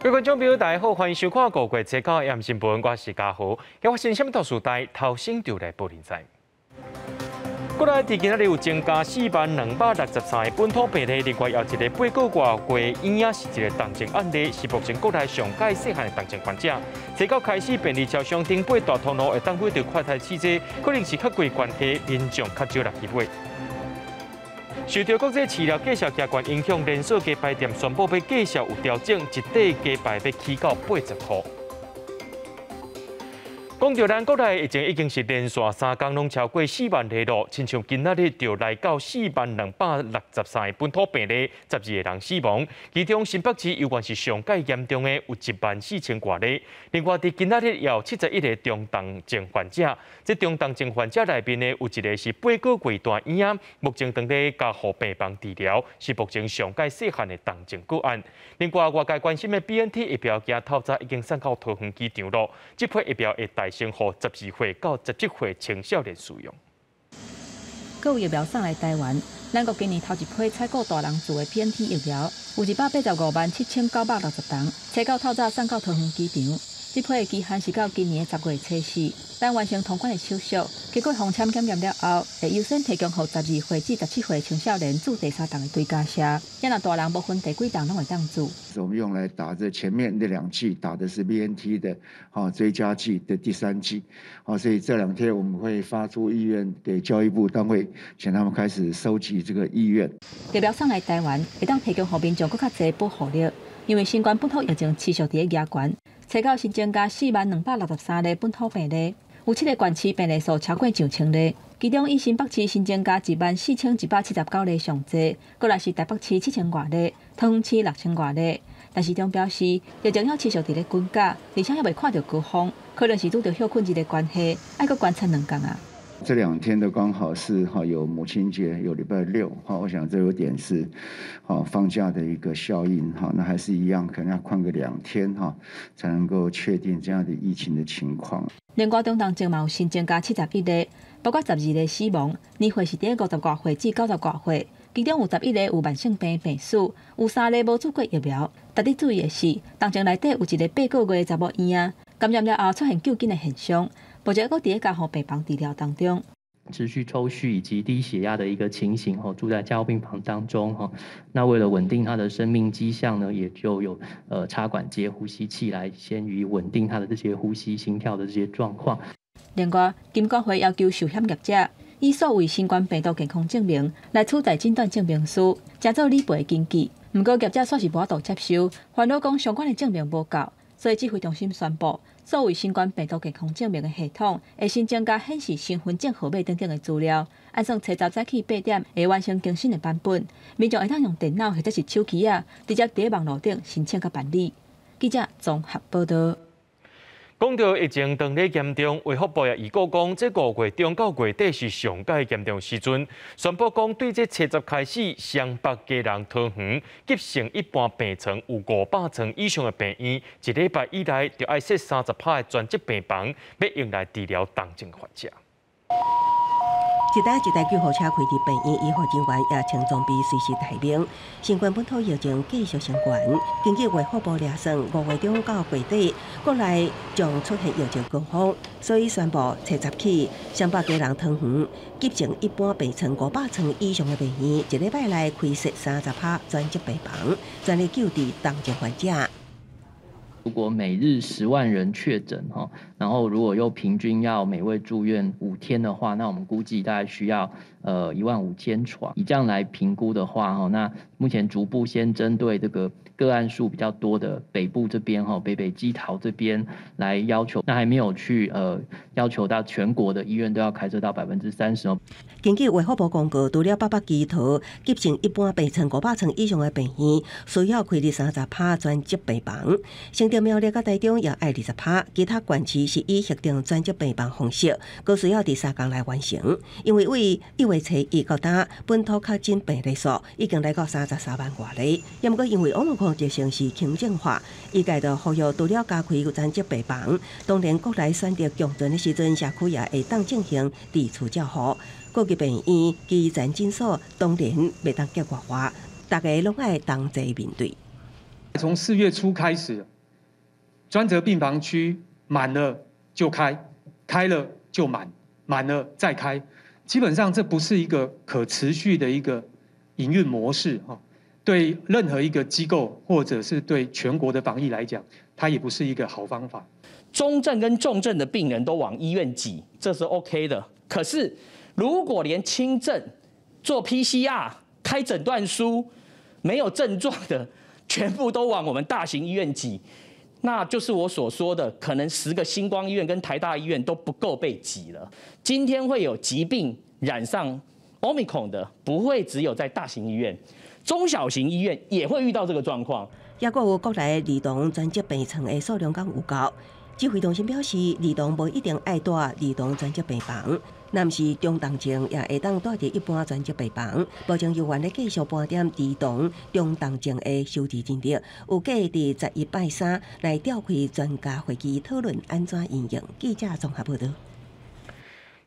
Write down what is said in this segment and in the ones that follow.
各位觀眾朋友，大家好，歡迎收看《五月初九暗新聞》，我是嘉豪。發生啥物特殊代，頭先就來報您知。國內佇今仔日有增加40,263個本土病例，另外有一個八個外月嬰仔是一個重症案例，是目前國內上蓋細漢的重症患者。初九開始便利超商頂八大通路會當買著快篩試劑，可能是較貴關係，民眾較少來去買。受著國際飼料價數加懸影響，連鎖雞排店宣布欲價數有調整，一塊雞排欲起到80箍。講著咱國內疫情已經是連續3工攏超過4萬例咯，親像今仔日就來到40,263個本土病例，12個人死亡。其中新北市猶原是上蓋嚴重的，有1萬4千外例。另外，佇今仔日也有71個中重症患者，這中重症患者內面呢，有一個是八個月大嬰仔，目前正佇加護病房治療，是目前上蓋細漢的重症個案。另外，外界關心的 BNT 疫苗，今透早已經送到桃園機場咯，這批疫苗會代先予12歲到17歲青少年使用。閣有疫苗送來台灣，咱國今年頭一批採購大人注的 BNT 疫苗，有18557,960筒，初九透早送到桃園機場。這批的期限是到今年的10月初4，等完成通關的手續，經過封簽檢驗了後，會優先提供予12歲至17歲青少年注第三筒的追加劑。啊若大人無分第幾筒攏會當注。我們用來打這前面那兩劑，打的是 BNT 的，追加劑的第三劑，所以這兩天我們會發出意願給教育部單位，請他們開始收集這個意願。疫苗送來台灣，會當提供予民眾閣較濟保護力，因為新冠本土疫情持續佇咧加懸，初九新增加40,263例本土病例，有七个縣市病例數超過上千例，其中以新北市新增加14,179例上濟，過來是台北市7千外例，桃園市6千外例。但市長表示，疫情猶持續佇咧滾價，而且猶未看著高峰，可能是拄著休睏日的關係，愛閣觀察2工啊。這兩天都剛好是有母親節，有禮拜六哈，我想這有點是放假的一個效應哈，那還是一樣，可能要看個2天哈，才能夠確定這樣的疫情的情況。另外，中重症嘛有新增加71例，包括12个死亡，年歲是佇50外歲至90外歲，其中有11個有慢性病病史，有三个無注過疫苗。值得注意的是，重症內底有一個八個月的查某嬰仔，感染了後出現抽筋的現象。目前閣佇咧加護病房治療當中。持續抽搐以及低血壓的一個情形，吼，住在加護病房當中，哈。那為了穩定他的生命跡象呢，也就有插管接呼吸器來先予以穩定他的這些呼吸、心跳的這些狀況。另外，金管會要求壽險業者以所謂新冠病毒健康證明來取代診斷證明書，成做理賠的根據。毋過業者煞是無法度接受，煩惱講相關的證明無夠，所以指揮中心宣布，所謂新冠病毒健康證明的系統會新增加顯示身份證號碼等等的資料，按算初十早起8點會完成更新的版本，民眾會當用電腦或者是手機仔，直接佇網路頂申請佮辦理。記者綜合報導。講著疫情當咧嚴重，衛福部也預告講，這5月中到月底是上蓋嚴重時陣，宣布講對這初十開始，雙北基隆桃園急性一般病床有500床以上的病院，一禮拜以內就愛設30趴的專職病房，欲用來治療重症患者。一台一台救護車開入病院，醫護人員也穿裝備隨時待命。新冠本土疫情繼續升懸，根據衛福部量算，5月中到月底，國內將出現疫情高峰，所以宣布初十起，雙北基隆桃園急症一般病床500床以上的病院，一禮拜內開設30趴專職病房，全力救治重症患者。如果每日10萬人確診哈，然後如果又平均要每位住院5天的話，那我們估計大概需要15,000床。以這樣來評估的話哈，那目前逐步先針對這個個案數比較多的北部這邊哈，北北基桃這邊來要求，那還沒有去要求到全國的醫院都要開設到30%哦。根據衛福部公告，除了北北基桃急症一般病床500床以上的病院需要開設30趴專職病房，新竹苗栗佮台中也愛20趴，其他縣市是以核定專職病房方式，閣需要佇3工來完成。因為對1月初1到今，本土確診病例數已經來到33萬外例，也毋過因為奧密克戎特性是輕症化，醫界就呼籲除了加開專職病房，當然國內選擇共存的時陣，社區也會當進行地區照護。各級病院、基層診所當然袂當隔外化，大家攏愛同齊面對。從4月初開始，專責病房區滿了就開，開了就滿，滿了再開，基本上這不是一個可持續的一個營運模式哈。對任何一個機構或者是對全國的防疫來講，它也不是一個好方法。中症跟重症的病人都往醫院擠，這是 OK 的。可是如果連輕症做 PCR 開診斷書沒有症狀的，全部都往我們大型醫院擠，那就是我所說的，可能10個新光醫院跟台大醫院都不夠被擠了。今天會有疾病染上 Omicron 的，不會只有在大型醫院。中小型醫院也會遇到這個狀況。抑閣有國內兒童專責病床的數量敢有夠？指揮中心表示，兒童無一定愛蹛兒童專責病房，若毋是中重症，也會當蹛佇一般專責病房。目前猶原咧繼續盤點兒童中重症的收治人力，預計佇11拜三來召開專家會議討論按怎應用。記者綜合報道。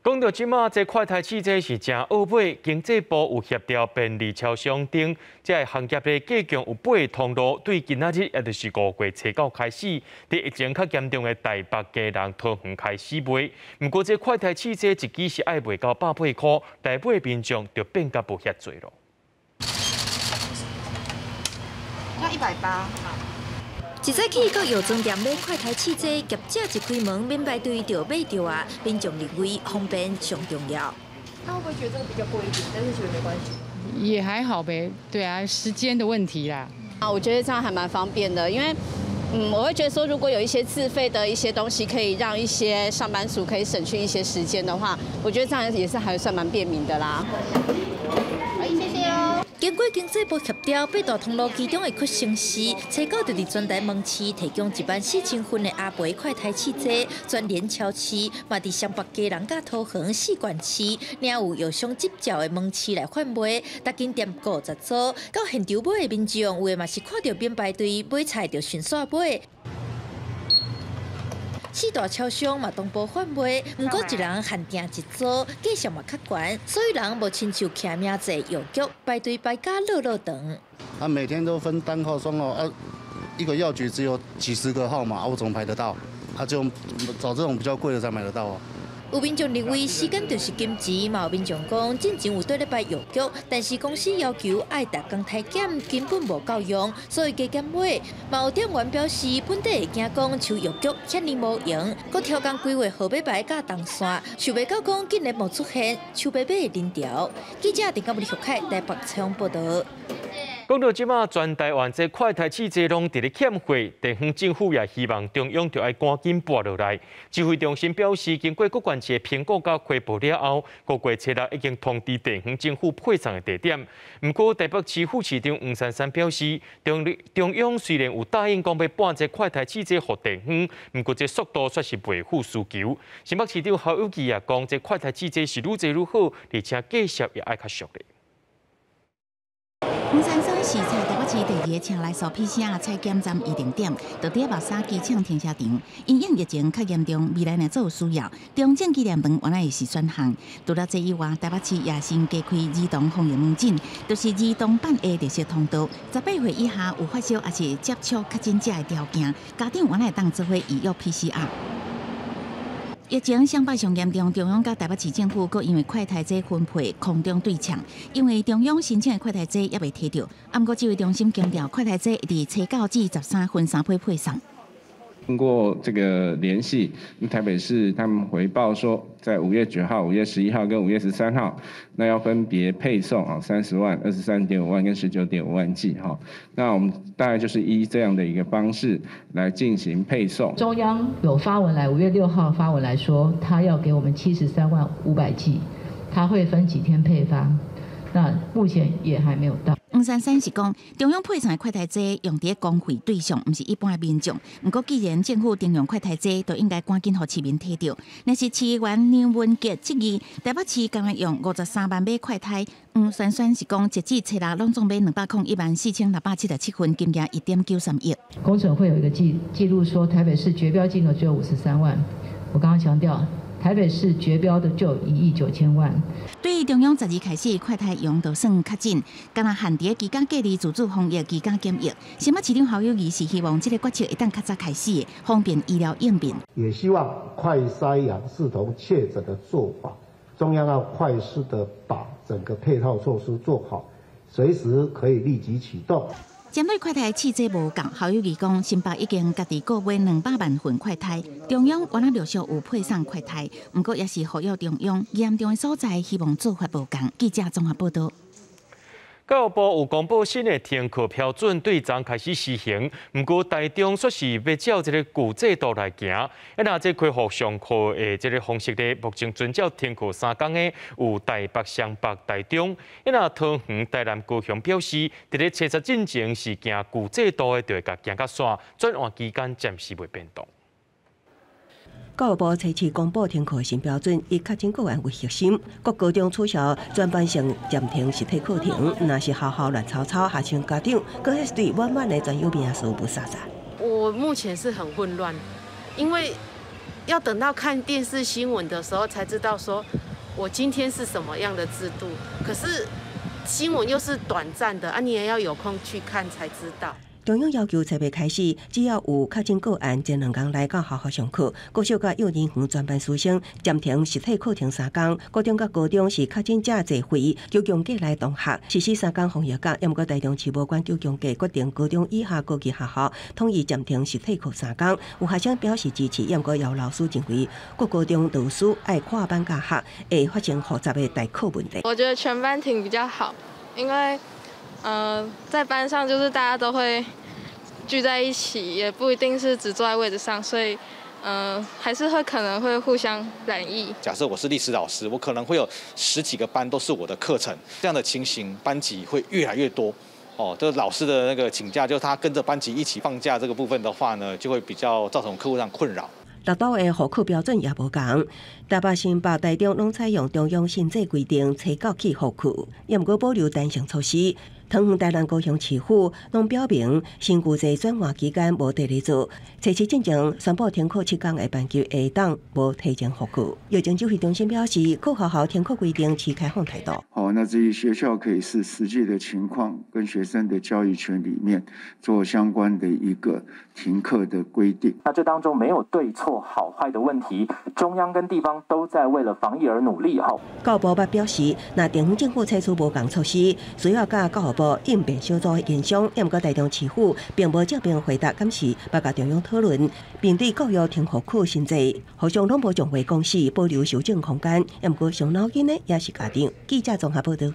講到這馬，這快篩試劑是誠奧買，經濟部有協調便利超商等，這个行業的計共有8个通路，對今仔日也就是5月初9開始，佇疫情較嚴重的台北、基隆、桃園開始賣。毋過這快篩試劑一支是愛賣到180塊，來買民眾就變甲無遐濟囉。要180。一早起到藥妝店買快篩試劑，業者一開門免排隊就買著啊！民眾認為方便上重要。他會不會覺得這個比較貴一點？但是覺得沒關係。也還好唄，對啊，時間的問題啦。啊，我覺得這樣還蠻方便的，因為，我會覺得說，如果有一些自費的一些東西，可以讓一些上班族可以省去一些時間的話，我覺得這樣也是還算蠻便民的啦。經過經濟部協調，八大通路其中的屈臣氏，初九就佇全台門市提供14000份的阿培快篩試劑，全聯超市嘛佇雙北、基隆佮桃園四縣市，領有藥商執照的門市來販賣，逐間店50組。到現場買的民眾，有的嘛是看著免排隊買菜就順紲買。四大超商嘛同步販賣，毋過一人限訂一組，價數嘛較懸，所以人無親像徛名坐藥局排隊排甲落落長。他每天都分單號雙號啊，一個藥局只有幾十個號碼，我怎麼排得到？他就找這種比較貴的才買得到哦。有民眾認為時間就是金錢，嘛有民眾講進前有綴咧排藥局，但是公司要求愛逐工篩檢，根本無夠用，所以加減買。嘛有店員表示，本底會驚講像藥局遐爾無閒，閣刁工規劃號碼牌佮動線，想袂到講竟然無出現搶欲買的人潮。記者鄭嘉文、許凱台北採訪報導。講到這馬，全台灣這快篩試劑攏佇咧欠貨，地方政府也希望中央著愛趕緊撥落來。指揮中心表示，經過各縣市的評估佮匯報了後，5月初6已經通知地方政府配送的地點。毋過台北市副市長黃珊珊表示，中央雖然有答應講欲撥這快篩試劑予地方，毋過這速度卻是袂符需求。新北市長侯友宜也講，這快篩試劑是愈濟愈好，而且價數也愛較俗咧。黃珊珊是在台北市第二个車內掃 PCR 採檢站預定點，就佇目沙機場停車場。因應疫情較嚴重，未來若做有需要，中正紀念堂原來是選項。除了這以外，台北市也新加開兒童防疫門診，就是兒童版的綠色通道。18歲以下有發燒抑是接觸確診者的條件，家長原來會當做伙預約 PCR。疫情雙北上嚴重，中央佮台北市政府閣因為快篩劑分配空中對嗆，因為中央申請的快篩劑猶未提著，毋過指揮中心強調，快篩劑佇初九至13分三批配送。通過這個聯繫，台北市他們回報說，在5月9號、5月11號跟5月13號，那要分別配送啊30萬、23.5萬跟19.5萬劑哈。那我們大概就是依這樣的一個方式來進行配送。中央有發文來，5月6號發文來說，他要給我們73萬500劑，他會分幾天配發，那目前也還沒有到。黃珊珊是講，中央配送的快篩劑用佇公費對象，毋是一般的民眾。毋過，既然政府徵用快篩劑，就應該趕緊予市民提著。若是市議員梁文傑質疑，台北市敢若用53萬買快篩，黃珊珊是講，截至初六，攏總買2,014,677份，金額1.93億。工程會有一個記錄，說台北市絕標金額只有53萬。我剛剛強調，台北市絕標的就1億9千萬。對中央12開始快篩陽就算確診，敢若限佇居家隔離、自主防疫、居家檢疫。新北市長侯友宜是希望這個決策會當較早開始，方便醫療應變。也希望快篩陽視同確診的做法，中央要快速的把整個配套措施做好，隨時可以立即啟動。針對快篩試劑無夠，侯友宜講，新北已經家己購買200萬份快篩，中央原來陸續有配送快篩，毋過也是呼籲中央嚴重的所在，希望做法無仝。記者綜合報導。教育部有公布新的停課標準，對昨開始施行。毋過台中煞是欲照這个舊制度來行。啊，若這恢復上課的這个方式咧，目前遵照停課3工的有台北、雙北、台中。啊，若桃園、台南、高雄表示，佇咧初十進前是行舊制度的，就會共行甲煞，轉換期間暫時袂變動。教育部初次公布停課新標準，以確診個案為核心，各高中取消全班性暫停實體課程，若是學校亂糟糟，學生家長，閣彼是對滿滿的專有名詞霧煞煞。我目前是很混亂，因為要等到看電視新聞的時候，才知道說我今天是什麼樣的制度。可是新聞又是短暫的，啊，你也要有空去看才知道。中央要求初八開始，只要有確診個案，前兩工來到學校上課。國小佮幼兒園全班師生暫停實體課程3工。國中佮高中是確診者濟回，求強制來同學實施3工防疫假。毋過台中市無管求強制決定高中以下高級學校統一暫停實體課3工。有學生表示支持，毋過有老師認為，各高中老師愛跨班教學，會發生複雜的代課問題。我覺得全班停比較好，因為在班上就是大家都會聚在一起，也不一定是只坐在位置上，所以，還是會可能會互相染疫。假設我是歷史老師，我可能會有十幾個班都是我的課程，這樣的情形班級會越來越多。哦，這老師的那個請假，就他跟着班級一起放假這個部分的話呢，就會比較造成客戶上困擾。六都的復課標準也無仝，台北、新北、台中攏採用中央新制規定，初九起復課，也毋過保留彈性措施。桃園、台南、高雄市府攏表明，新舊制轉換期間無佇咧做，初七進前宣布停課7工的班級會當無提前復課。疫情指揮中心表示，各學校停課規定持開放態度。好，那至於學校可以視實際的情況，跟學生的教育權裡面做相關的一個停課的規定。那這當中沒有對錯好壞的問題，中央跟地方都在為了防疫而努力。哈，教育部表示，若地方政府採取無仝措施，需要佮教育部應變小組研商，毋過台中市府並無正面回答，敢是欲共中央討論，面對國育停復課新制，互相攏無重話共識，保留修正空間。毋過傷腦筋的也是家長。記者綜合報導。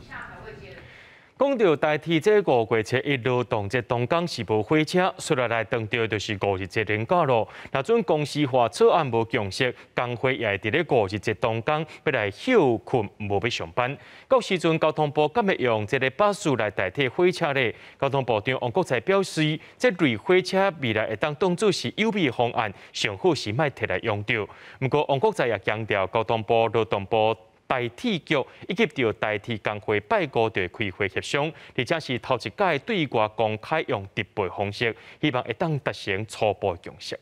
講到台鐵這5月7日勞動節當工是無火車，紲落來當著就是五日節連假咯。若準公司化草案無共識，工會也會佇咧五日節當工欲來歇睏，無欲上班。到時陣交通部敢會用這个巴士來代替火車咧？交通部長王國材表示，這類火車未來會當當作是優美方案，上好是莫提來用著。毋過王國材也強調，交通部、勞動部、台鐵局以及著台鐵工會拜五就會開會協商，而且是頭一擺對外公開用直播方式，希望會當達成初步共識。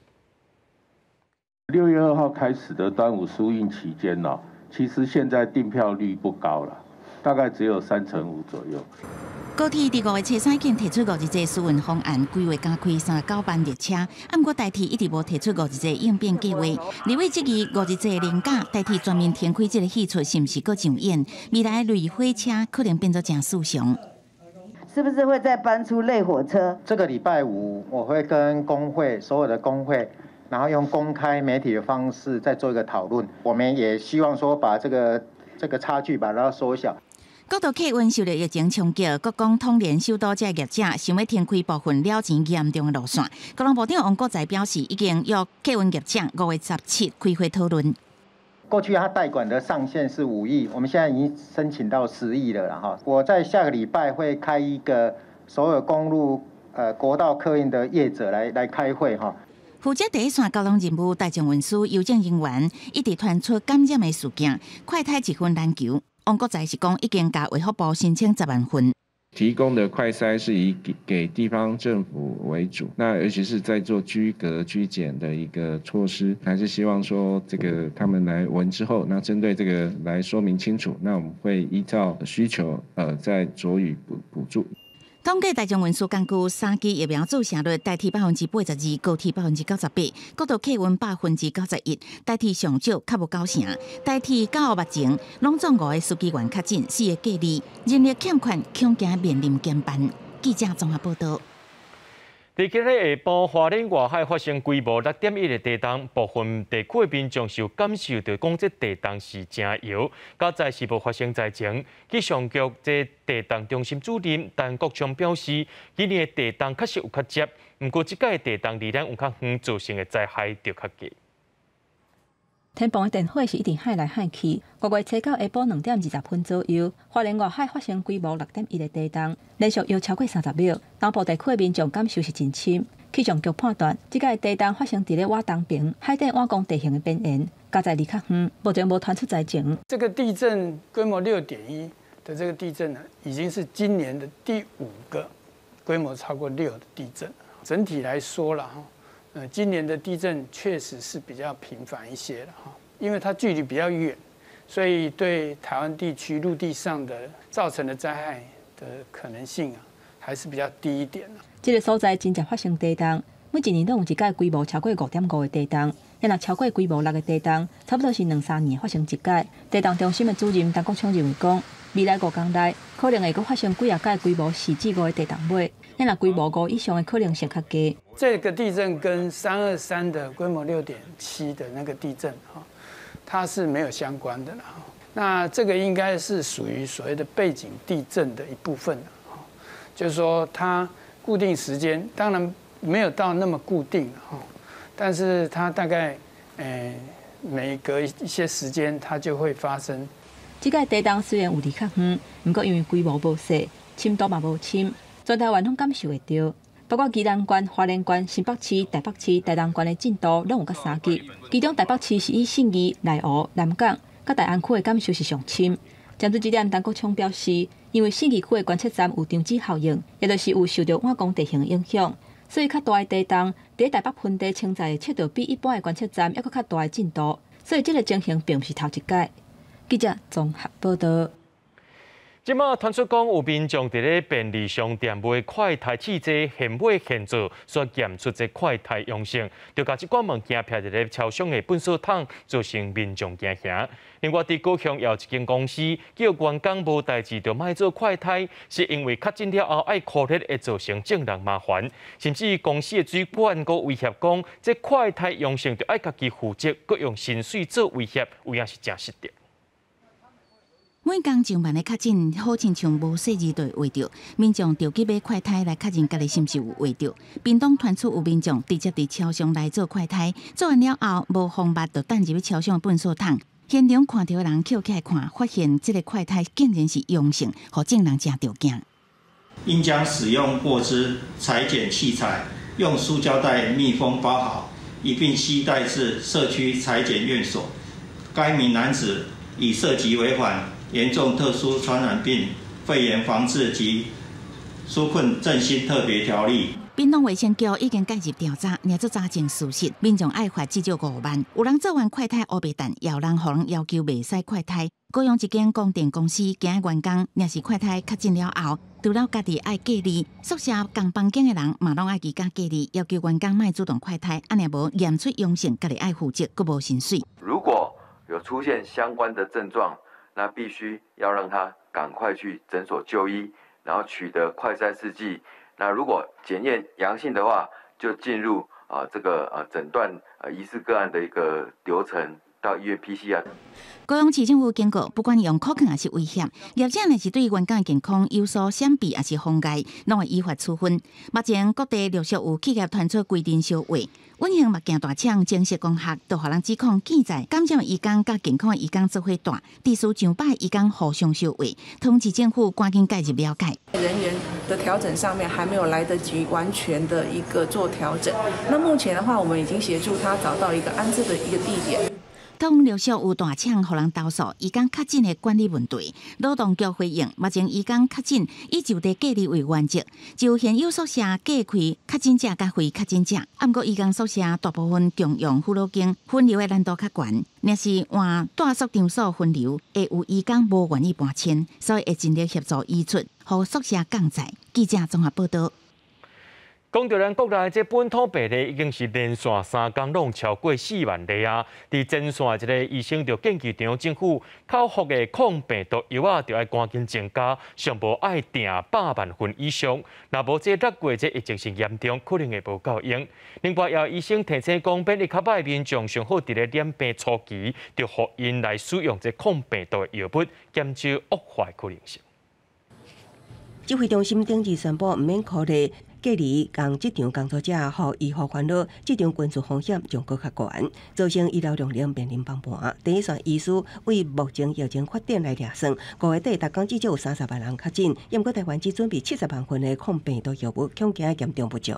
6月2號開始的端午疏運期間呢，其實現在訂票率不高了，大概只有35%左右。高鐵佇5月初三已經提出五日制疏運方案，規劃加開39班列車。啊，毋過台鐵一直無提出五日制應變計劃。立委質疑五日制連假，台鐵全面停開這个戲出是毋是閣上演？未來類火車可能變做誠時尚。是不是會再搬出類火車？這個禮拜五我會跟工會所有的工會，然後用公開媒體的方式再做一個討論。我們也希望說把這個差距把它縮小。國道客運受著疫情衝擊，國光統聯首都這業者想欲停開部分了錢嚴重的路線。交通部長王國材表示，已經約客運業者5月17開會討論。過去他代管的上限是5億，我們現在已經申請到10億了啦哈。我在下個禮拜會開一個所有公路國道客運的業者來開會哈。負責第一線交通任務大眾運輸郵政人員一直傳出感染的事件，快篩一份難求。王國材是講已經共衛福部申請10萬份。提供的快篩是以給地方政府為主，那尤其是在做居隔居檢的一個措施，還是希望說這個他們來問之後，那針對這個來說明清楚，那我們會依照需求，再酌予補助。統計大眾運輸工具三劑疫苗注射率台鐵82%，高鐵98%，國道客運91%，台鐵上少較無九成，台鐵到目前攏總五个書記員確診，四个隔離，人力欠缺，恐驚面臨減班。記者綜合報道。佇今日下晡，花蓮外海發生規模6.1的地動，部分地區的民眾是有感受著講這地動是誠搖，佳哉是無發生災情。氣象局這地動中心主任陳國昌表示，今年的地動確實有較捷，毋過這擺的地動離咱有較遠，造成的災害就較低。天崩的電火是一直海來海去。5月初九下晡2點20分左右，花蓮外海發生規模6.1的地動，連續搖超過30秒。東部地區的民眾感受是真深。氣象局判斷，這擺地動發生佇咧倚東爿海底碗公地形的邊緣，佳哉離較遠，目前無傳出災情。這個地震規模6.1的這個地震呢，已經是今年的第五個規模超過6的地震。整體來說啦，今年的地震確實是比較頻繁一些了哈，因為它距離比較遠，所以對台灣地區陸地上的造成的災害的可能性啊，還是比較低一點。這个所在真濟發生地動，每一年攏有一擺規模超過5.5的地動，若超過規模6的地動，差不多是兩三年發生一擺。地動中心的主任陳國昌認為講，未來5工內可能會閣發生幾仔擺規模4至5的地動尾，若規模5以上的可能性較低。這個地震跟323的規模6.7的那個地震哈，它是沒有相關的啦。那這個應該是屬於所謂的背景地震的一部分，就是說它固定時間，當然沒有到那麼固定哈，但是它大概每隔一些時間它就會發生。這擺地動雖然有離較遠，毋過因為規模無細，深度嘛無深，全台灣攏感受會著。包括宜蘭縣、花蓮縣、新北市、台北市、台東縣的震度攏有佮三級，其中台北市是以信義、內湖、南港、佮大安區的感受是上深。針對這點，陳國昌表示，因為信義區的觀測站有張子效應，也就是有受著碗公地形的影響，所以較大的地動佇台北盆地潛在會測著比一般的觀測站猶閣較大的震度，所以這个情形並毋是頭一擺。記者綜合報道。這馬傳出講有民眾佇咧便利商店買快篩試劑，現買現做，煞驗出這快篩陽性，就共這款物件徛佇咧超商的糞埽桶，造成民眾驚嚇。另外，佇高雄也有一間公司叫員工無代誌就莫做快篩，是因為確診了後愛箍熱會造成眾人麻煩，甚至公司的主管閣威脅講，這快篩陽性就愛家己負責，閣用薪水做威脅，有影是誠失德。每工上萬的確診，好親像無細膩就會畫著，民眾著去買快篩來確認家己是毋是有畫著。屏東傳出有民眾直接佇超商來做快篩，做完了後無封密，就擲入去超商糞埽桶。現場看著的人抾起來看，發現這个快篩竟然是陽性，予眾人誠著驚。應將使用過之採檢器材用塑膠袋密封包好，一併攜帶至社區採檢院所。該名男子已涉及違反嚴重特殊傳染病肺炎防治及紓困振興特別條例。屏東衛生局已經介入調查，捏做查證事實，民眾愛罰至少5萬。有人做完快篩烏白蛋，也有人予人要求袂使快篩。高雄一間供電公司驚員工若是快篩確診了後，除了家己愛隔離，宿舍仝房間的人嘛攏愛居家隔離，要求員工莫主動快篩，按呢無驗出陽性，家己愛負責，閣無薪水。如果有出現相關的症狀，那必須要讓他趕快去診所就醫，然後取得快篩試劑。那如果檢驗陽性的話，就進入這個診斷疑似個案的一個流程，到醫院 PCR。高雄市政府警告，不管用苦勸抑是威脅，業者若是對員工健康有所閃避抑是妨礙，攏會依法處分。目前各地陸續有企業傳出規定燒話，允興目鏡大廠正式工學，都予人指控記載感染的移工佮健康的移工做伙蹛，致使上百移工互相相話，通知政府趕緊介入了解。人員的調整上面還沒有來得及完全的一個做調整。那目前的話，我們已經協助他找到一個安置的一個地點。东陆续有大廠予人投訴，移工確診的管理問題。勞動局回應，目前移工確診以就地隔離為原則，就現有宿舍隔開確診者佮非確診者。毋過移工宿舍大部分共用輔導間，分流的難度較懸。若是換住宿場所分流，會有移工無願意搬遷，所以會盡力協助移出，予宿舍降載。記者綜合報道。講著咱國內這本土病例已經是連續3工攏超過4萬例啊！佇前線一个醫生就建議中央政府口服的抗病毒藥仔著愛趕緊增加，上無愛訂100萬份以上。若無這6月這疫情真嚴重，可能會無夠用。另外，也有醫生提醒講，免疫較歹民眾上好佇咧染病初期，就予𪜶來使用這抗病毒的藥物，減少惡化可能性。指揮中心頂日宣布，毋免考慮隔離仝職場工作者，予醫護煩惱，職場群聚風險將閣較懸，造成醫療量能面臨崩盤。第一線醫師為目前疫情發展來量算，5月底逐工至少有30萬人確診，毋過台灣只準備70萬份的抗病毒藥物，恐驚嚴重不足。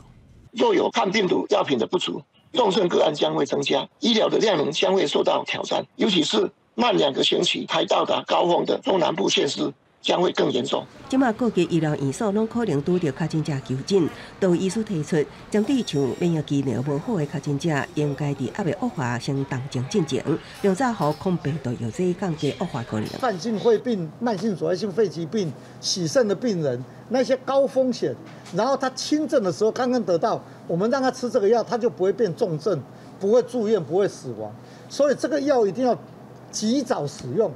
若有抗病毒藥品的不足，重症個案將會增加，醫療的量能將會受到挑戰，尤其是慢2個星期才到達高峰的中南部縣市。將會更嚴重。這馬各級醫療院所攏可能拄著確診者求診，都有醫師提出，針對像免疫機能無好的確診者，應該佇猶未惡化先動靜進前，量早予抗病毒藥劑降低惡化可能。慢性肺病、慢性阻塞性肺疾病、洗腎的病人，那些高風險，然後他輕症的時候剛剛得到，我們讓他吃這個藥，他就不會變重症，不會住院，不會死亡。所以這個藥一定要及早使用。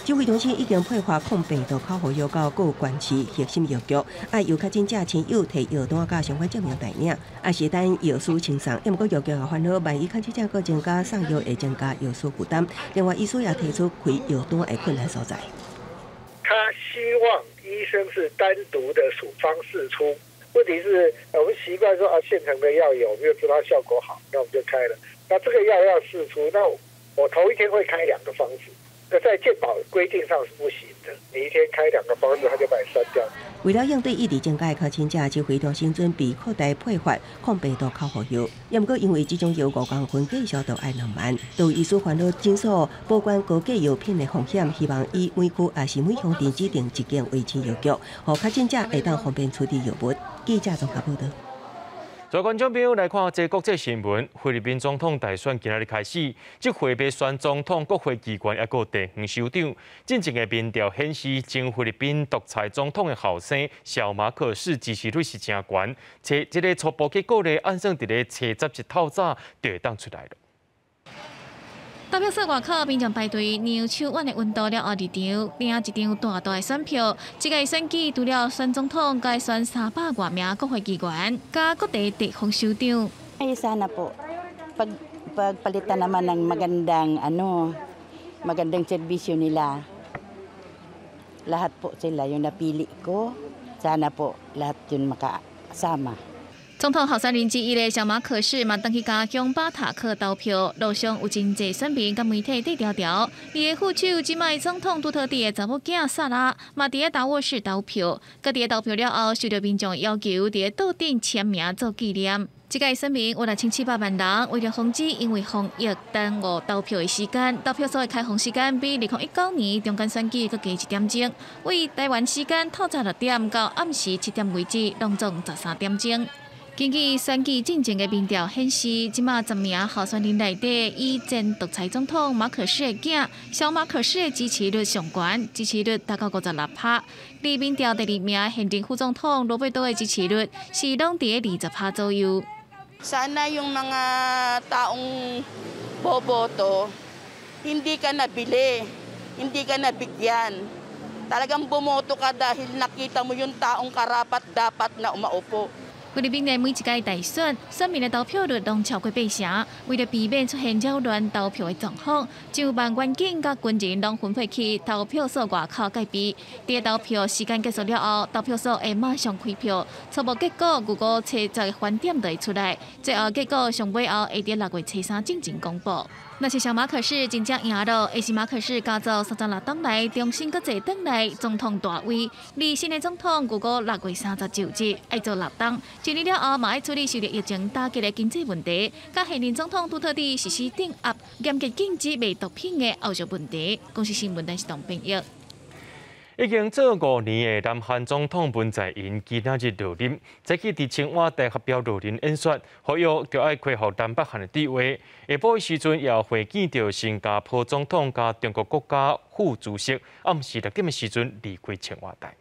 指揮中心已經配發抗病毒口服藥到各縣市核心藥局，愛由確診者親友提藥單佮相關證明代領，抑是等藥師簽送。毋過藥局也煩惱，萬一確診者閣增加，送藥會增加藥師負擔。另外，醫師也提出開藥單的困難所在。他希望醫生是單獨的處方釋出，問題是我們習慣說啊，現成的藥有，沒有知道效果好，那我們就開了。那這個藥要釋出，那我頭一天會開兩個方子。那在健保規定上是不行的，你一天開兩個方子，他就把你刪掉。為了應對一直增加的確診者，指揮中心準備擴大配發抗病毒口服藥。毋過因為這種藥5公份，價數就愛2萬，都有醫師煩惱診所保管高價藥品的風險，希望以每區抑是每鄉鎮指定一間衛生藥局，予確診者會當方便取得藥物。記者綜合報道。在觀眾朋友來看這國際新聞，菲律賓總統大選今仔日開始，這回欲選總統、國會議員抑閣地方首長。進前的民調顯示，前菲律賓獨裁總統的後生小馬可仕支持率是誠懸，且這个初步結果咧，按算佇咧初十一透早就會當出來了。投票所外口民眾排隊，量手腕的溫度了後入場，領一張大大的選票。這屆選舉除了選總統，閣選300外名國會議員，佮各地地方首長。 Ay sana po pag pagpalitan naman ng magandang ano, magandang serbisyo nila. Lahat po sila yung napili ko. Sana po lahat yun makasama. 總統候選人之一的小馬可仕嘛，轉去家鄉巴塔克投票，路上有真濟選民佮媒體綴牢牢。伊的副手這擺總統杜特蒂的查某囝薩拉嘛，佇咧達沃市投票。閣佇咧投票了後，受著民眾要求，佇咧桌頂簽名做紀念。這屆選民有6700萬人，為著防止因為防疫耽誤投票的時間，投票所的開放時間比2019年中間選舉閣加1點鐘，為台灣時間透早6點到暗時7點為止，攏總13點鐘。根據選舉進前的民調顯示，這馬10名候選人內底，以前獨裁總統馬可仕的囝小馬可仕的支持率上懸，支持率達到56%。而民調第二名現任副總統羅貝多的支持率是攏佇咧20%左右。 Sana yung mga taong boboto, hindi ka nabili, hindi ka nabigyan. Talagang bumoto ka dahil nakita mo yung taong karapat dapat na umaupo. 菲律賓的每一屆大選，選民的投票率攏超過80%。為著避免出現擾亂投票的狀況，上萬員警佮軍人攏分配去投票所外口戒備。佇投票時間結束了後，投票所會馬上開票，初步結果預估初十翻點就會出來，最後結果上尾後會佇6月初三進前公布。若是小馬可仕真正贏了，會是馬可仕家族36冬來重新閣坐轉來總統大位。而新的總統預估6月30就職，愛做六冬。就任了後，嘛愛處理受著疫情打擊的經濟問題，佮現任總統杜特蒂實施鎮壓、嚴格禁止賣毒品的後續問題。公視新聞電視台編譯。已經做5年的南韓總統文在寅今仔日落任，早起佇青瓦台發表落任演說，呼籲著愛恢復南北韓的對話。下晡的時陣，也會見著新加坡總統佮中國國家副主席，暗時6點的時陣離開青瓦台。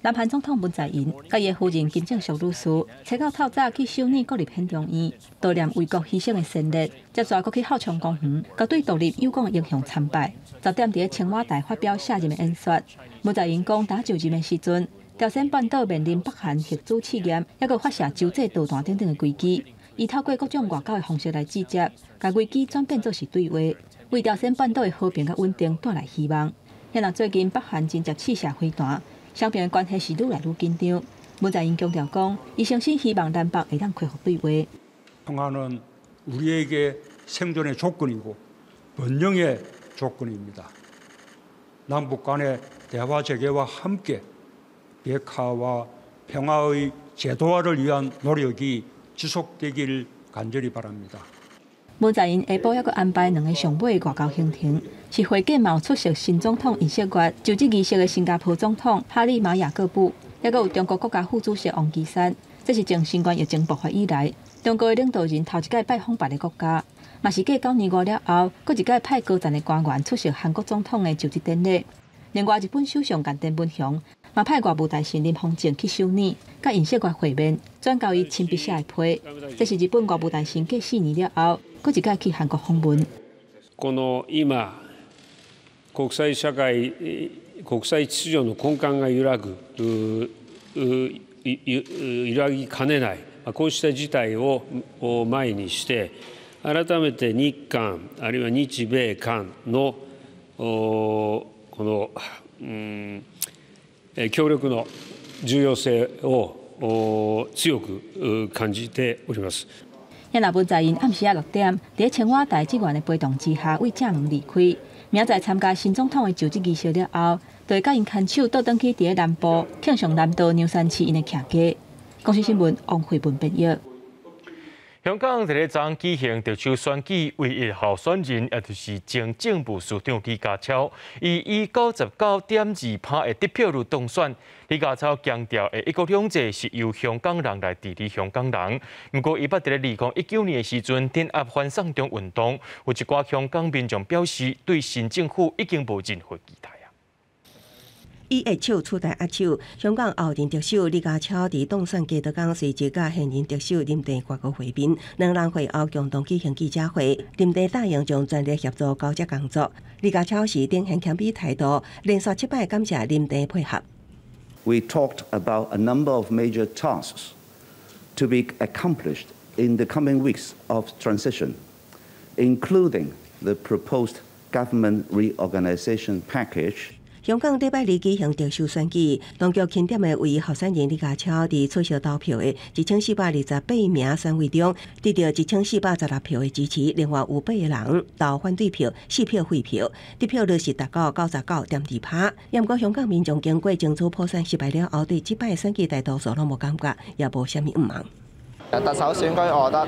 南韓總統文在寅佮伊的夫人金正淑女士，揣到透早去首爾國立憲兵院，悼念為國犧牲的先烈，接著閣去孝昌公園，佮對獨立友港英雄參拜。10點佇咧青瓦台發表卸任的演說。文在寅講，當就任的時陣，朝鮮半島面臨北韓核子試驗，抑閣發射洲際導彈等等的危機。伊透過各種外交的方式來制裁，共危機轉變做是對話，為朝鮮半島的和平佮穩定帶來希望。遐若最近北韓真濟試射飛彈，雙邊的關係是愈來愈緊張。文在寅強調講，伊誠心希望南北會當恢復對話。 평화는 우리에게 생존의 조건이고 번영의 조건입니다. 남북 간의 대화 재개와 함께 비핵화와 평화의 제도화를 위한 노력이 지속되길 간절히 바랍니다. 文在寅下晡猶閣安排兩个上尾外交行程，是會見嘛有出席新總統尹錫悅就職儀式的新加坡總統哈利馬雅各布，抑閣有中國國家副主席王岐山。這是自新冠疫情爆發以來，中國的領導人頭一擺拜訪別个國家，嘛是繼9年外了後，閣一擺派高層的官員出席韓國總統的就職典禮。另外，日本首相岸田文雄嘛派外務大臣林芳正去首爾，佮尹錫悅會面，轉交伊親筆寫的批。這是日本外務大臣繼4年了後，閣一擺去韓國訪問。この今國際社會國際秩序の根幹が揺らぐ揺らぎかねないこうした事態を前にして改めて日韓あるいは日米韓のこの協力の重要性を強く感じております。遐若文在寅暗時仔6點，佇青瓦台職員的陪同之下，對正門離開。明仔載參加新總統的就職儀式了後，就會佮𪜶牽手倒轉去佇咧南部慶尚南道梁山市𪜶的徛家。公視新聞王慧文編譯。香港佇咧昨舉行特首選舉，唯一候選人，也就是前政務司長李家超，伊以99.2%的得票率當選。李家超強調，一國兩制是由香港人來治理香港人。毋過，伊捌佇咧2019年的時陣，鎮壓反送中運動，有一寡香港民眾表示，對新政府已經無任何期待。以握手取代握手，香港候任特首李家超佇當選隔多工，隨即佮現任特首林鄭月娥會面，兩人會後共同舉行記者會。林鄭答應將全力協助交接工作。李家超是展現謙卑態度，連續七擺感謝林鄭配合。 We talked about a number of major tasks to be accomplished in the coming weeks of transition, including the proposed government reorganization package. 香港禮拜二舉行特首選舉，當局欽點的唯一候選人李家超，佇出席投票的1428名選委中，得著1416票的支持，另外有八個人投反對票，4票廢票，得票率是達到99.2%。毋過香港民眾經過爭取普選失敗了後，對這擺選舉大多數攏無感覺，也無啥物願望。特首選舉，我覺得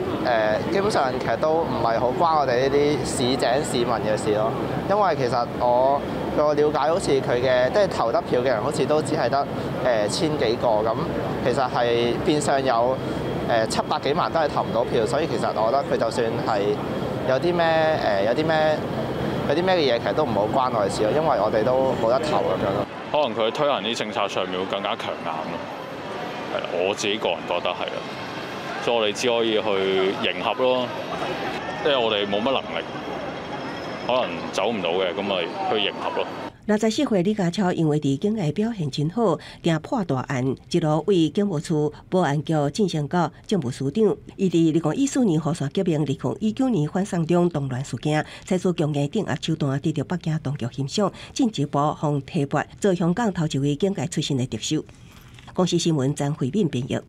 基本上其實都唔係好關我哋呢啲市井市民嘅事咯，因為其實我個了解好似佢嘅即係投得票嘅人，好似都只係得千幾個咁，其實係變相有700幾萬都係投唔到票，所以其實我覺得佢就算係有啲咩嘅嘢，其實都唔好關我哋事咯，因為我哋都冇得投咁樣咯。可能佢推行啲政策上面會更加強硬咯，係啦，我自己個人覺得係啦。所以我哋只可以去迎合咯，因為我哋冇乜能力，可能走唔到嘅，咁咪去迎合咯。64歲李家超因為佇警界表現真好，定破大案，一路為警務處保安局晉升到政務司長。伊佇2014年雨傘革命，2019年反送中動亂事件，採取強硬鎮壓手段，得著北京當局欣賞，進一步予提拔做香港頭一位警界出身的特首。公視新聞張慧敏編譯。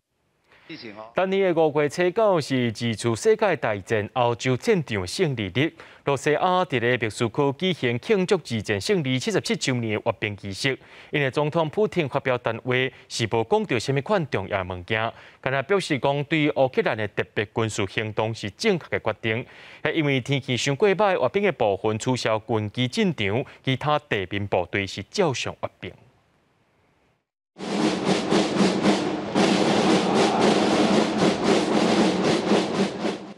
當年的5月7日是二次世界大戰歐洲戰場勝利日，羅西亞佇咧莫斯科舉行慶祝二戰勝利77週年的閱兵儀式。𪜶的總統普廷發表談話，是無講著啥物款重要物件，干焦表示講對烏克蘭的特別軍事行動是正確的決定。因為天氣傷過䆀，閱兵的部分取消軍機進場，其他地面部隊是照常閱兵。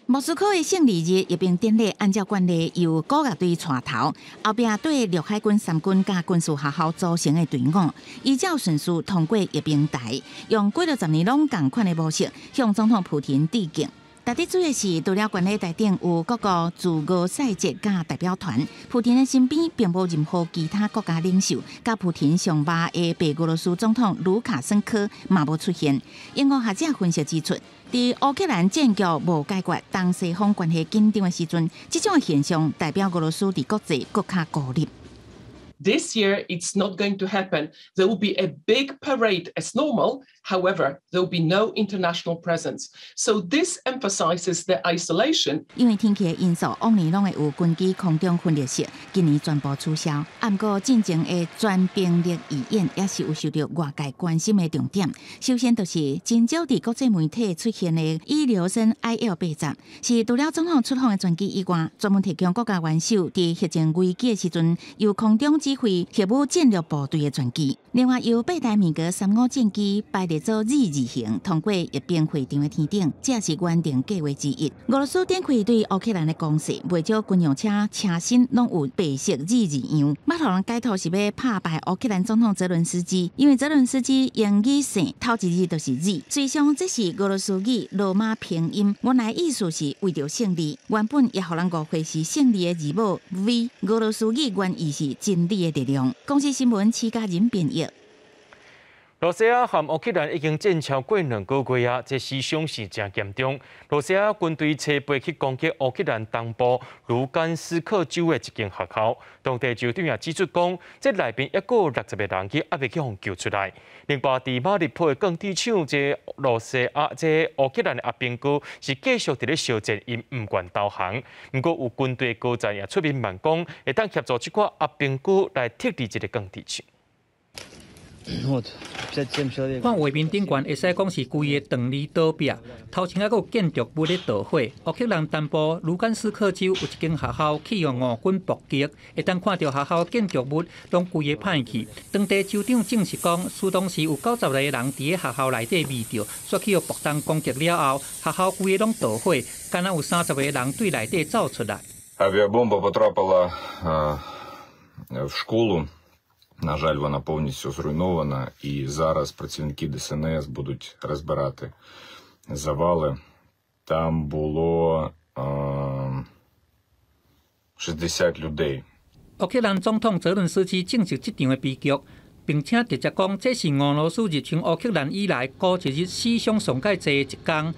莫斯科的勝利日閱兵典禮，按照慣例由國樂隊帶頭，後壁對陸海軍三軍佮軍事學校組成的隊伍，依照順序通過閱兵台，用幾若十年攏仝款的模式向總統普廷致敬。值得注意的是，除了觀禮台頂有各國駐俄使節佮代表團，普廷的身邊並無任何其他國家領袖，佮普廷上巴的白俄羅斯總統盧卡申科嘛無出現。英國學者分析指出，佇烏克蘭戰局無解決、東西方關係緊張的時陣，這種現象代表俄羅斯佇國際閣較孤立。 This year, it's not going to happen. There will be a big parade as normal. However, there will be no international presence. So this emphasizes the isolation. 因為天氣的因素，往年攏會有軍機空中分列式，今年全部取消。毋過進前的全兵力預演也是有受著外界關心的重點。首先就是真少佇國際媒體出現的伊留申 IL-80，是除了總統出訪的專機以外，專門提供國家元首佇核戰危機的時陣，由空中指揮核武戰略部隊的專機。另外，由八台米格35戰機排列做 Z 字形，通過閱兵會場的天頂，這是原定計畫之一。俄羅斯展開對烏克蘭的攻勢，袂少軍用車車身攏有白色 Z 字樣，欲予人解讀是欲拍敗烏克蘭總統澤倫斯基，因為澤倫斯基英語姓頭一字就是 Z，實際上這是俄羅斯語羅馬拼音，原來意思是為著勝利，原本也予人誤會是勝利的字母 V，俄羅斯語原意是真理的力量。公視新聞施嘉仁編譯。羅西亞和烏克蘭已經戰超過2個月啊，這死傷是誠嚴重。羅西亞軍隊初八去攻擊烏克蘭東部盧甘斯克州的一間學校，當地州長也指出講，這內面猶閣有60個人去猶未去予救出來。另外，佇馬里波的鋼鐵廠，這羅西亞這烏克蘭的阿兵哥是繼續佇咧相戰，𪜶毋願投降。毋過有軍隊高層也出面問講，會當協助這寡阿兵哥來撤離這个鋼鐵廠。看畫面頂懸，會使講是規个斷離倒壁，頭前猶閣有建築物咧著火。烏克蘭東部盧甘斯克州有一間學校去予俄軍爆擊，會當看著學校建築物攏規个歹去。當地州長證實講，事當時有90個人佇咧學校內底避著，煞去予爆彈攻擊了後，學校規个攏著火，敢若有30個人對內底走出來。 Авіабомба потрапила в школу. На жаль, вона повністю зруйнована, і зараз працівники ДСНС будуть розбирати завали. Там було 60 людей. 烏克蘭總統澤倫斯基證實這場的悲劇，並且直接講這是俄羅斯入侵烏克蘭以來過一日死傷上蓋濟的一工。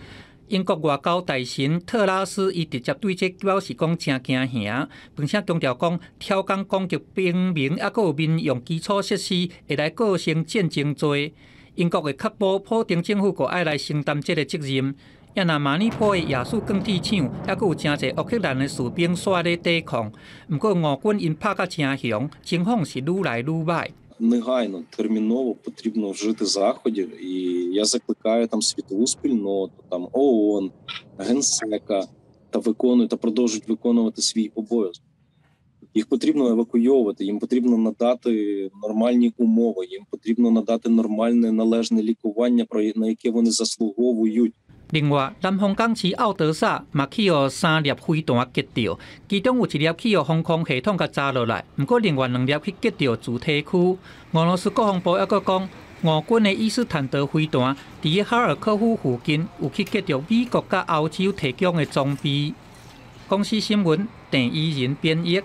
英國外交大臣特拉斯伊直接對這表示講誠驚嚇，並且強調講，挑工攻擊平民，猶閣有民用基礎設施，會來構成戰爭罪。英國會確保普丁政府閣愛來承擔這个責任。也若馬里波的亞速鋼鐵廠，猶閣有誠濟烏克蘭的士兵煞咧抵抗。毋過俄軍𪜶拍甲誠兇，情況是愈來愈䆀。 Негайно, терміново потрібно вжити заходів, і я закликаю там світову спільноту, там ООН, Генсека та виконують та продовжують виконувати свій обов'язок. Їх потрібно евакуйовувати, їм потрібно надати нормальні умови, їм потрібно надати нормальне належне лікування, на яке вони заслуговують. 另外，南方港市奧德薩嘛去予3粒飛彈擊著，其中有一粒去予防空系統共砸落來，毋過另外2粒去擊著住宅區。俄羅斯國防部猶閣講，俄軍的伊斯坦德飛彈佇哈爾科夫附近有去擊著美國佮歐洲提供的裝備。公視新聞鄭怡仁編譯。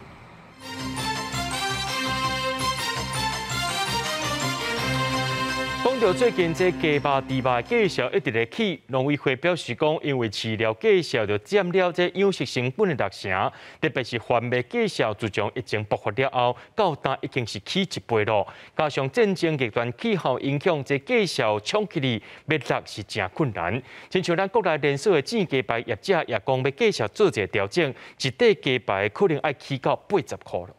講到最近這雞肉、豬肉價數一直咧起，農委會表示講，因為飼料價數就佔了這養殖成本的六成，特別是番麥價數自從疫情爆發了後，到今已經是起一倍咯。加上戰爭極端氣候影響，這價數衝起來欲落是誠困難。親像咱國內連鎖的煎雞排業者也講，欲價數做一个調整，一塊雞排可能愛起到80箍了。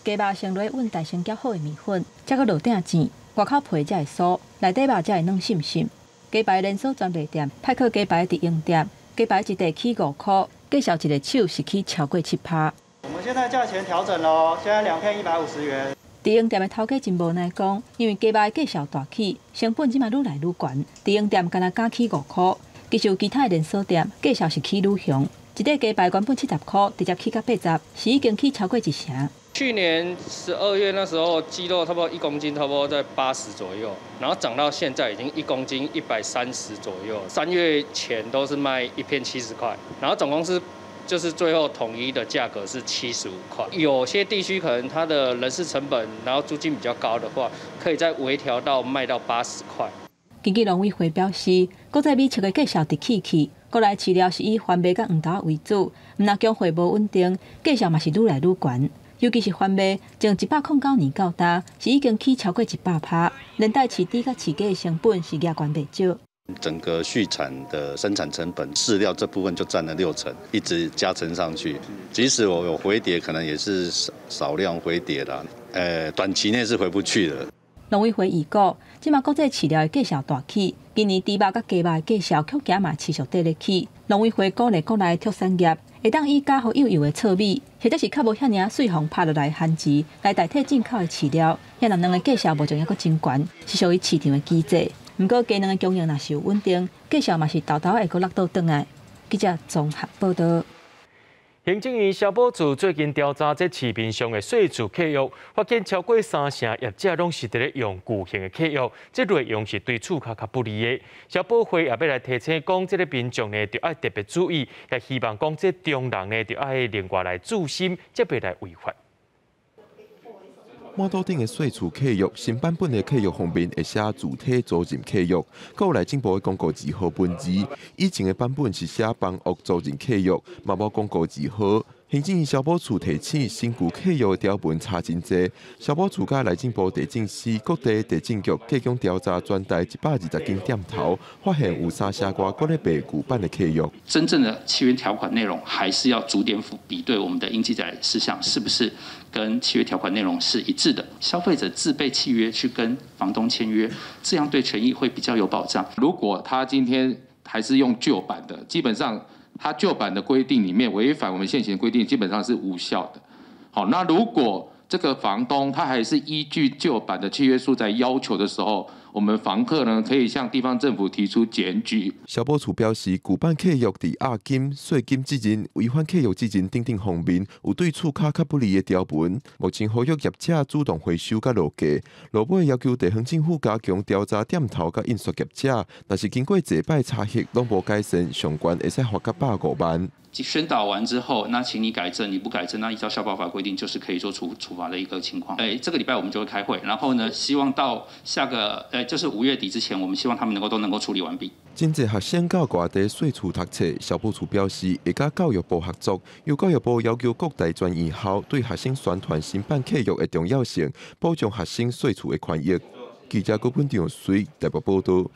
雞肉先落去抿，先攪好的麵粉，才閣落鼎煎，外口皮才會酥，內底肉才會軟滲滲。雞排連鎖專賣店派克雞排直營店，雞排一塊起5箍，介紹一个手是起超過7%。我們現在價錢調整咯，現在兩片150元。直營店的頭家真無奈講，因為雞肉價數大起，成本這馬愈來愈懸，直營店干焦敢起5箍，其實有其他的連鎖店價數是起愈凶，一塊雞排原本70箍，直接起到80，是已經起超過1成。去年12月那時候，雞肉差不多1公斤，差不多在80左右，然後漲到現在已經1公斤130左右。3月前都是賣1片70塊，然後總公司就是最後統一的價格是75塊。有些地區可能它的人事成本，然後租金比較高的話，可以再微調到賣到80塊。根據農委會表示，國際米市的價數直起去，國內飼料是以番麥佮黃豆為主，毋但供貨無穩定，價數嘛是愈來愈懸。尤其是番麥，從109年到今，是已經起超過100%，連帶飼豬佮飼雞的成本是額懸袂少。整個畜產的生產成本，飼料這部分就佔了6成，一直加成上去。即使我有回跌，可能也是少量回跌啦。短期內是回不去的。農委會預估，這馬國際飼料的價數大起，今年豬肉佮雞肉的價數恐驚嘛持續綴咧起。農委會鼓勵國內畜產業會當以加予幼幼的糙米，或者是較無遐爾媠予拍落來的番薯來代替進口的飼料，遐若兩个價數無像猶閣真懸，是屬於市場的機制。毋過雞卵的供應若是有穩定，價數嘛是沓沓會閣落倒轉來。記者綜合報導。行政院消保處最近調查這市面上的細厝契約，發現超過30%業者攏是佇咧用舊型的契約，這內容是對厝客較不利的。消保會也欲來提醒講，這个民眾呢，著愛特別注意，也希望講這中人呢，著愛另外來注心，才袂來違法。滿肚頂的細厝契約，新版本的契約方面會寫主體租賃契約，閣有內政部的公告字號文字。以前的版本是寫房屋租賃契約，嘛無公告字號。行政院消保處提醒，新舊契約的條文差真濟。消保處佮內政部地政司、各地地政局提供調查全台120間店頭，發現有3成外閣咧賣舊版的契約。真正的契約條款內容，還是要逐點比對我們的應記載事項是不是跟契約條款內容是一致的。消費者自備契約去跟房東簽約，這樣對權益會比較有保障。如果他今天還是用舊版的，基本上。他舊版的規定裡面違反我們現行規定，基本上是無效的。好，那如果這個房東他還是依據舊版的契約書在要求的時候，我們房客呢可以向地方政府提出檢舉。消保處表示，舊版契約佇押金、稅金責任、違反契約責任等等方面，有對厝客較不利的條文。目前呼籲業者主動回收佮落價，落尾要求地方政府加強調查店頭佮印刷業者，若是經過濟擺查核攏無改善，上懸會使罰到150萬。宣導完之後，那請你改正，你不改正，那依照消保法規定，就是可以做處罰的一個情況。這個禮拜我們就會開會，然後呢，希望到下個，就是5月底之前，我們希望他們都能夠處理完畢。真濟學生到外地細厝讀冊，消保處表示會佮教育部合作，由教育部要求各大專院校對學生宣傳新版契約的重要性，保障學生細厝的權益。記者郭本長隨台北報道。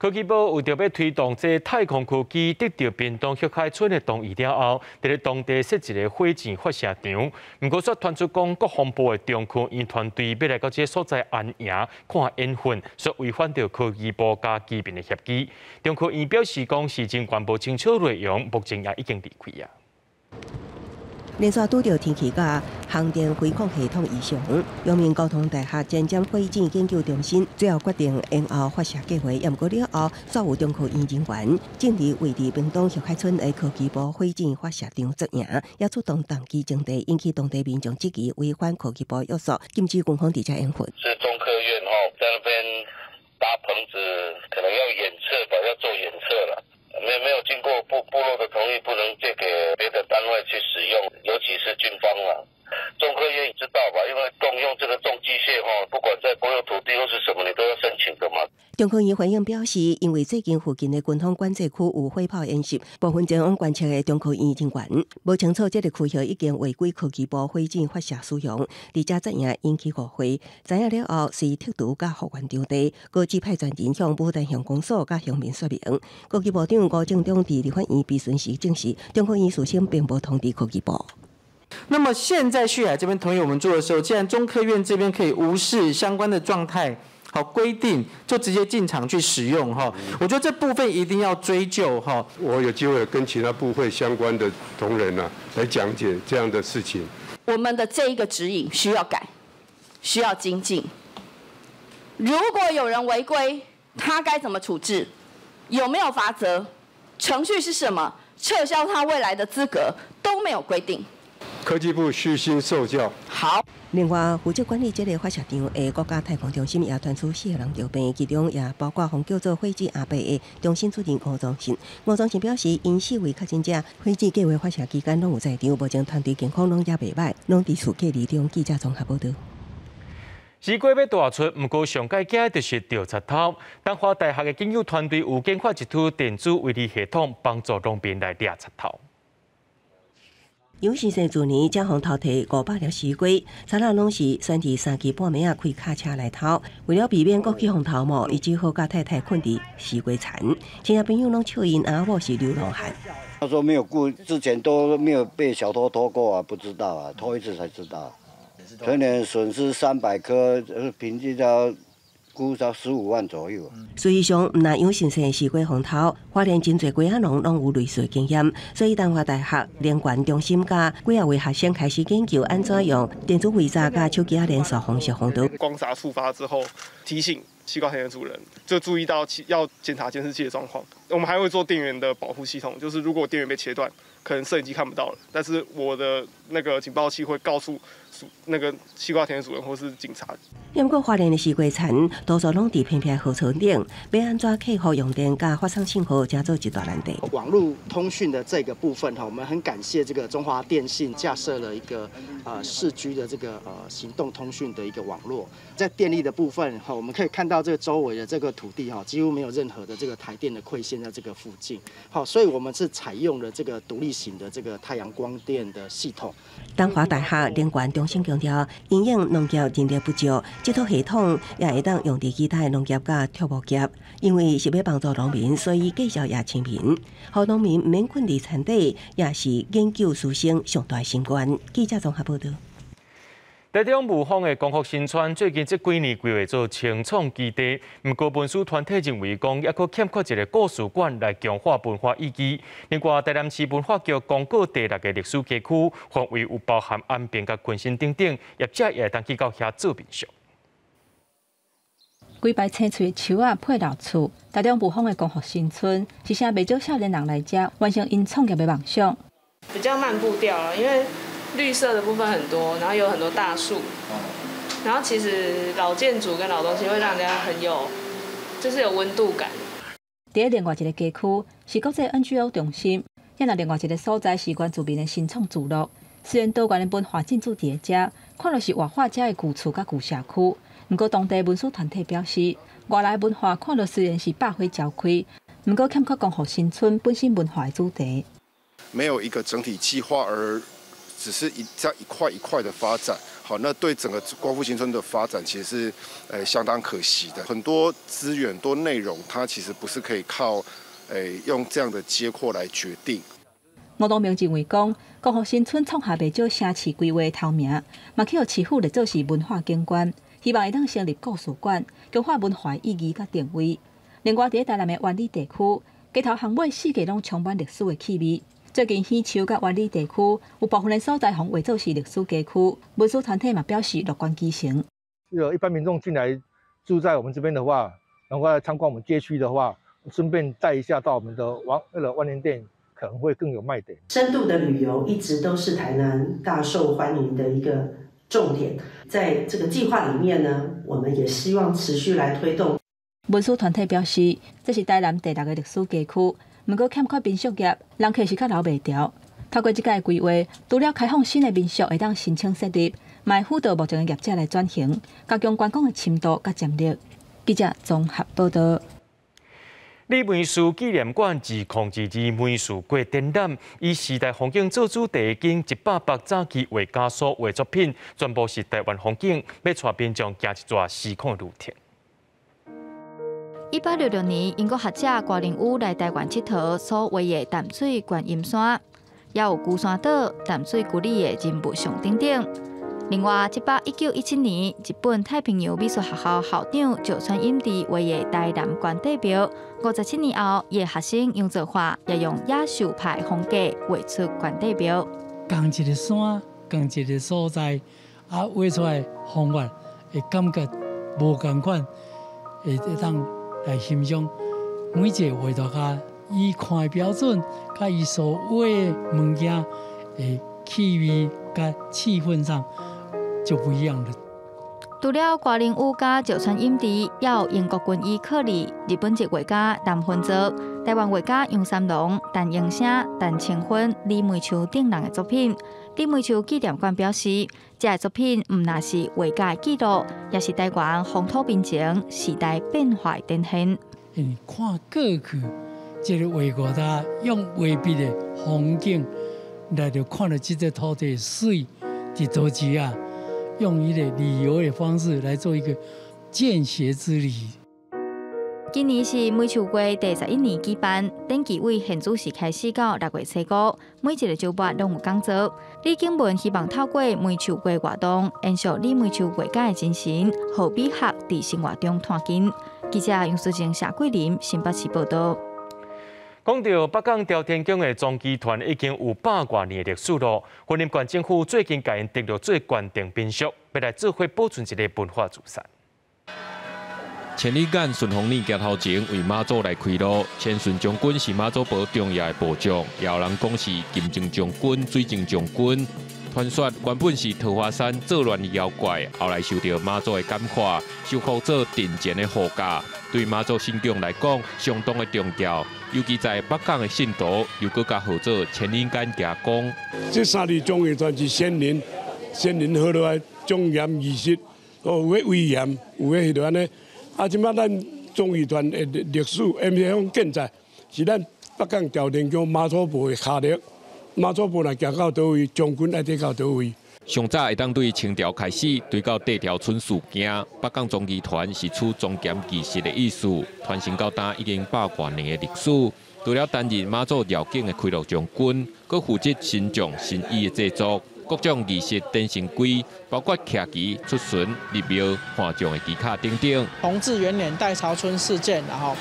科技部為著欲推動這太空科技，得著屏東旭海村的同意了後，佇咧當地設一个火箭發射場。毋過，煞傳出講國防部的中科院團隊欲來到這个所在安營看演訓，煞違反著科技部佮機密的協議。中科院表示講，事情全部清楚內容，目前也已經離開啊。連續拄著天氣佮航電飛控系統異常，陽明交通大學前瞻火箭研究中心最後決定延後發射計劃，毋過了後，煞有中科院人員正佇位佇屏東旭海村的科技部火箭發射場紮營，也出動當機徵地，引起當地民眾質疑違反科技部約束，禁止軍方佇遮演訓。是中科院吼，在那邊搭棚子，可能要演測吧，要做演測了。沒有經過部落的同意，不能借給別的單位去使用，尤其是軍方啦。中科院回應表示，因為最近附近的軍方管制區有火炮演習，部分前往觀測的中科院人員無清楚這个區域已經違規科技部火箭發射使用，佇遮責任引起誤會。知影了後，隨剔除佮復原場地，閣指派專人向牡丹鄉公所佮鄉民說明。科技部長吳政忠佇立法院備詢時證實，中科院事先並無通知科技部。那麼現在旭海這邊同意我們做的時候，既然中科院這邊可以無視相關的狀態，好規定就直接進場去使用哈，我覺得這部分一定要追究哈。我有機會跟其他部會相關的同仁啊來講解這樣的事情。我們的這一個指引需要改，需要精進。如果有人違規，他該怎麼處置？有沒有罰則？程序是什麼？撤銷他未來的資格都沒有規定。科技部虛心受教。好。另外，負責管理這个發射場的國家太空中心也傳出四个人著病，其中也包括予叫做火箭阿伯的中心主任吳宗信。吳宗信表示，𪜶四位確診者火箭計畫發射期間攏有在場，目前團隊健康攏猶袂䆀，攏佇厝隔離中。記者綜合報道。西瓜欲大出，毋過上蓋驚就是著賊偷。東華大學的研究團隊有研發一套電子圍籬系統，幫助農民來掠賊偷。楊先生去年才予偷提500粒西瓜，賊仔攏是選佇三更半暝仔開卡車來偷。為了避免閣去予偷無，伊只好佮太太睏佇西瓜田。親戚朋友攏笑𪜶翁某是流浪漢。他說沒有過，之前都沒有被小偷偷過啊，不知道啊，偷一次才知道。全年損失300顆，平均要估到15萬左右。事實上，毋但楊先生西瓜予偷，花蓮真濟瓜仔農攏有類似經驗，所以東華大學能源中心佮幾仔位學生開始研究按怎用電子圍閘佮手機仔連線方式防盜。光閘觸發之後，提醒西瓜田的主人就注意到要檢查監視器的狀況。我們還會做電源的保護系統，就是如果電源被切斷，可能攝影機看不到了，但是我的那個警報器會告訴那個西瓜田的主人或是警察。毋過花蓮的西瓜田多數攏佇偏僻河村頂，欲按怎客戶用電佮發送信號，成做一大難題。網路通訊的這個部分哈，我們很感謝這個中華電信架設了一個4G 的這個行動通訊的一個網絡。在電力的部分哈，我們可以看到這個周圍的這個土地哈，幾乎沒有任何的這個台電的饋線在這個附近。好，所以我們是採用了這個獨立型的這個太陽光電的系統。東華大學能源中心強調，因應農業人力不足，這套系統也會當用佇其他的農業佮畜牧業。因為是欲幫助農民，所以價數也親民，予農民毋免睏佇田底，也是研究師生上大心願。記者綜合報道。台中霧峰的光復新村最近這幾年規劃做青創基地，毋過文史團體認為講，猶閣欠缺一個故事館來強化文化意義。另外，台南市文化局公告第六个歷史街區範圍有包含安平佮坤新等等，業者也會當去到遐做民宿。規排青翠的樹仔配老厝，台中霧峰的光復新村是啥袂少少年人來遮完成𪜶創業的夢想。比較慢步調了，因為綠色的部分很多，然後有很多大樹，然後其實老建築跟老東西會讓人家很有，就是有溫度感。佇另外一个街區是國際 NGO 中心，抑若另外一个所在是原住民的新創聚落。雖然多元的文化進駐佇遮，看落是活化遮的舊厝佮舊社區。毋過當地文史團體表示，外來文化看落雖然是百花齊開，毋過欠缺光復新村本身文化的主題。沒有一個整體計劃，而只是一這樣一塊一塊的發展，好，那對整個光復新村的發展其實是相當可惜的。很多資源、多內容，它其實不是可以靠用這樣的街廓來決定。吳東明認為講，光復新村創下袂少城市規劃頭名，嘛去予市府列做是文化景觀，希望會當成立故事館，強化文化意義佮定位。另外，佇台南的灣里地區，街頭巷尾四界攏充滿歷史的氣味。最近，喜樹佮灣里地區有部分的所在予劃做是歷史街區，文史團體嘛表示樂觀其成。有一般民眾進來住在我們這邊的話，能夠來參觀我們街區的話，順便帶一下到我們的王那個萬年殿，可能會更有賣點。深度的旅遊一直都是台南大受歡迎的一個重點，在這個計劃裡面呢，我們也希望持續來推動。文史團體表示，這是台南第六个歷史街區。毋過欠缺民宿業，人客是較留袂牢。透過這屆規劃，除了開放新的民宿會當申請設立，嘛會輔導目前的業者來轉型，加強觀光的深度佮潛力。記者綜合報道。李梅樹紀念館2022梅樹過展覽，以時代風景做主題，經100幅早期畫家所畫作品，全部是台灣風景，欲帶民眾行一逝時空旅程。1866年，英國學者高仁宇來台灣𨑨迌所畫的淡水觀音山，也有龜山島、淡水谷里的人物像等等。另外，這幅1917年，日本太平洋美術學校校長石川隱治畫的台南關帝廟，57年後，伊的學生楊造化也用野獸派風格畫出關帝廟。仝一个山，仝一个所在，啊，畫出來方法會感覺無仝款，會當來欣賞每一个畫作家，伊看的標準，佮伊所畫的物件的氣味佮氣氛上就不一樣的。除了高仁宇佮石川隱治，也有英國軍醫克里、日本籍畫家南分造、台灣畫家楊三郎、陳英聲、陳清芬、李梅樹等人的作品。李梅樹紀念館表示，這个作品毋但是畫家的記錄，也是台灣風土民情、時代變化的展現。因為看過去，這個畫國家用畫筆的風景來著看著這個土地媠佇佗一啊，用一個旅遊的方式來做一個見學之旅。今年是梅樹月第11年舉辦，展期為現主時開始到6月初5，每一個週末攏有講座。李景文希望透過梅樹月活動，延續李梅樹畫家的精神，予美學佇生活中湠根。記者楊淑靜、謝桂林新北市報道。講到北港朝天宮的壯旗團已經有百外年的歷史咯。雲林縣政府最近共𪜶登錄做縣定民俗，欲來做伙保存這个文化資產。千里眼順風耳行頭前為媽祖來開路，千順將軍是媽祖婆重要的部將，也有人講是金鐘將軍、水晶將軍。傳說原本是桃花山作亂的妖怪，後來受著媽祖的感化，受封做陣前的護駕，對媽祖信仰來講相當的重要。尤其在北港的信徒，又閣共號做千里眼行宮。這三日莊嚴團是先人，先人好落來莊嚴儀式，哦，有的威嚴，有的彼落按呢。啊，這擺咱莊儀團的歷史，毋是講健在，是咱北港朝天宮媽祖婆的跤力。媽祖婆若行到佗位，將軍愛綴到佗位。上早會當對清朝開始，追到地條村事件，北港莊儀團是取莊嚴儀式的意思，傳承到今已經百外年的歷史。除了擔任媽祖繞境的開路將軍，閣負責神將神衣的製作，各種儀式典型規，包括徛旗、出巡、入廟、換將的旗卡等等。弘治元年戴潮春事件，然後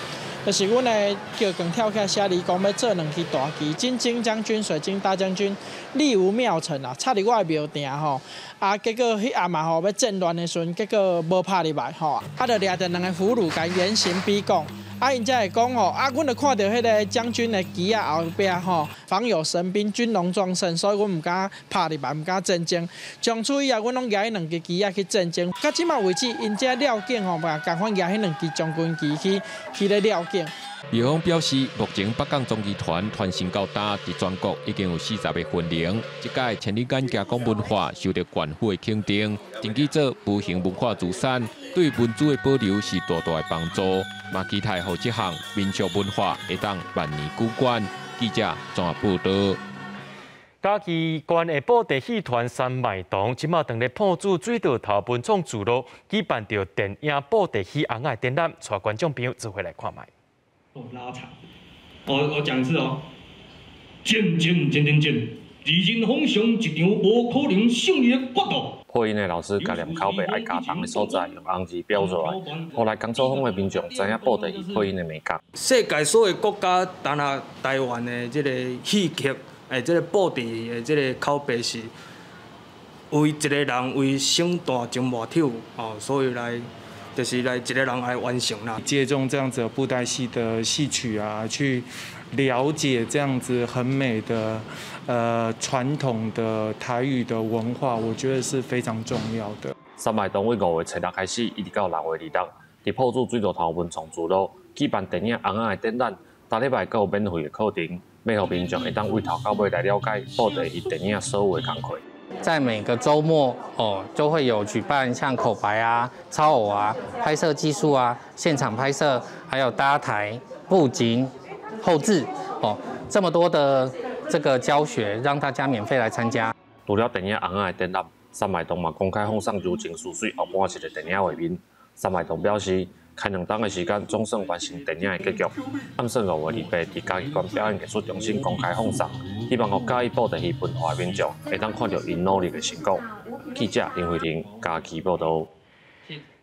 就是阮的叫扛跳起來寫字，講欲做兩支大旗，金鐘將軍、水晶大將軍立於廟埕啊，插佇我的廟埕吼。啊，結果彼暗嘛吼欲戰亂的時陣，結果無拍入來吼，啊，就掠著兩个俘虜，共嚴刑逼供。啊，𪜶才會講吼，啊，阮就看著彼个將軍的旗仔後壁吼，防有神兵，軍容壯盛，所以阮毋敢拍入來，毋敢戰爭。從此以後，阮攏舉彼兩支旗仔去戰爭。到這馬為止，𪜶這廖境吼嘛，仝款舉彼兩支將軍旗去咧廖境。廟方表示，目前北港莊儀團傳承到今，佇全國已經有40个分靈。這屆千里眼行宮文化受著縣府的肯定，登記做無形文化資產，對文字的保留是大大的幫助。嘛期待予這項民俗文化會當萬年久遠。記者綜合報導。嘉義縣的布袋戲團三麥堂，這馬佇咧朴子水道頭文創聚落舉辦著電影布袋戲尪仔的展覽，帶觀眾朋友做伙來看覓。拉長，我講一次哦，戰爭戰戰戰，二人方上一場無可能勝利的決鬥。配音的老師共念口白愛加重的所在，用紅字標出來，予來工作坊的民眾知影布袋戲配音的眉角。世界所有國家，當下台灣的這個戲曲，這个布袋戲的這个口白是為一个人為省大情外手哦，所以來。就是來一个人來完成啦。借重這樣子的布袋戲的戲曲啊，去了解這樣子很美的傳統的台語的文化，我覺得是非常重要的。三麥堂為5月初6開始，一直到6月26，佇朴子水道頭文創聚落舉辦電影尪仔的展覽，逐禮拜閣有免費的課程，欲予民眾會當對頭到尾來了解布袋戲電影所有的工課。在每個週末哦，就會有舉辦像口白啊、操偶啊、拍攝技術啊、現場拍攝，還有搭台、布景、後製哦，這麼多的這個教學，讓大家免費來參加。除了電影《尪仔》的展覽，三汊洞嘛公開放送柔情似水後半一個電影畫面。三汊洞表示，開2冬的時間總算完成電影的結局。按算5月28佇嘉義縣表演藝術中心公開放送，希望予嘉義布袋戲文化的民眾會當看著𪜶努力的成果。記者林慧玲嘉義報導。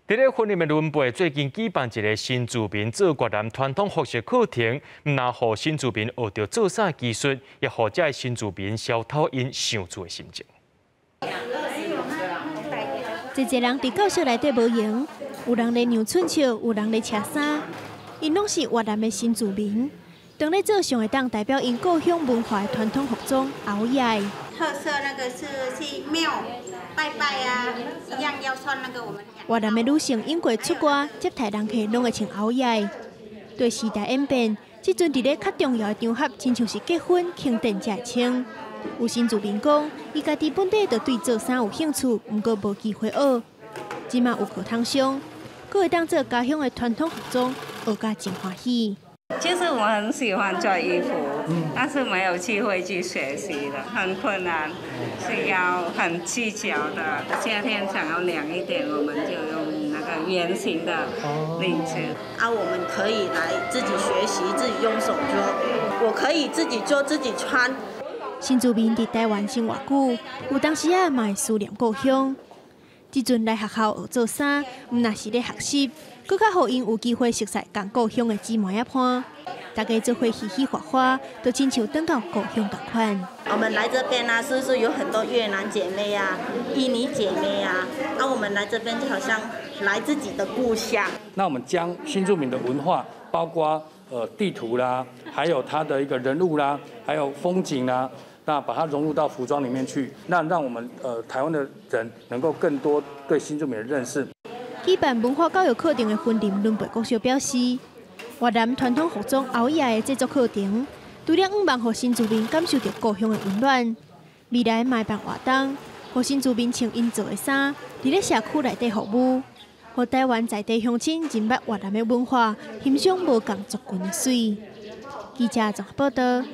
佇咧雲林的崙背最近舉辦一個新住民做越南傳統服飾課程，毋但予新住民學著做衫技術，也予遮的新住民消透𪜶想厝的心情。濟濟人佇教室內底無閒，有人咧量寸尺，有人咧車衫，𪜶攏是越南的新住民。當咧做上會當代表𪜶故鄉文化的傳統服裝螯仔。特色那個是去廟拜拜啊，一樣要穿那個我們。越南的女性湧過出外接待人客，攏會穿螯仔。對時代演變，這陣佇咧較重要的場合，親像是結婚、慶典才會穿。有新住民講，伊家己本底就對做衫有興趣，毋過無機會學。這馬有課通上，閣會當做家鄉的傳統服裝，學甲真歡喜。其實我很喜歡做衣服，但是沒有機會去學習的，很困難，是要很技巧的。夏天想要涼一點，我們就用那個圓形的領子。啊，我們可以來自己學習，自己用手做，我可以自己做自己穿。新住民佇台灣生活久，有當時仔嘛會思念故鄉。這陣來學校學做衫，毋但是咧學習，閣較予𪜶有機會熟似仝故鄉的姊妹仔伴，大家做伙嘻嘻哈哈，就親像轉到故鄉仝款。我們來這邊啊，是不是有很多越南姐妹啊、印尼姐妹啊？啊，我們來這邊就好像來自己的故鄉。那我們將新住民的文化，包括地圖啦，還有它的一個人物啦，還有風景啦。那把它融入到服裝裡面去，那讓我們台灣的人能夠更多對新住民的認識。舉辦文化教育課程的雲林崙背國小表示，越南傳統服裝螯仔的製作課程，除了向望予新住民感受著故鄉的溫暖，未來嘛會辦活動，予新住民穿𪜶做的衫，佇咧社區內底服務，予台灣在地鄉親認捌越南的文化，欣賞無仝族群的媠。記者綜合報導。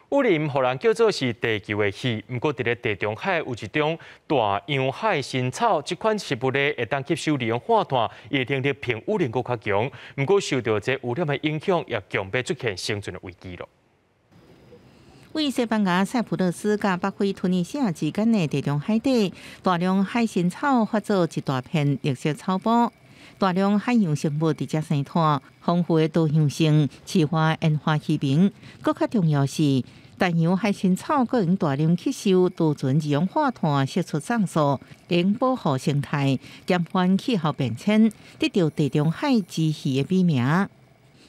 雨林予人叫做是地球的肺，毋過佇咧地中海有一種大洋海參草，這款植物咧會當吸收二氧化碳，伊的能力比雨林閣較強。毋過受著這污染的影響，也強欲出現生存的危機囉。位西班牙塞浦路斯佮北非突尼西亞之間的地中海底，大量海參草化做一大片綠色草坡。大量海洋生物佇遮生湠，豐富的多樣性，飼活沿岸漁民。閣較重要是，大洋海參草閣能大量吸收儲存二氧化碳，釋出酵素，能保護生態，減緩氣候變遷，得著地中海之魚的美名。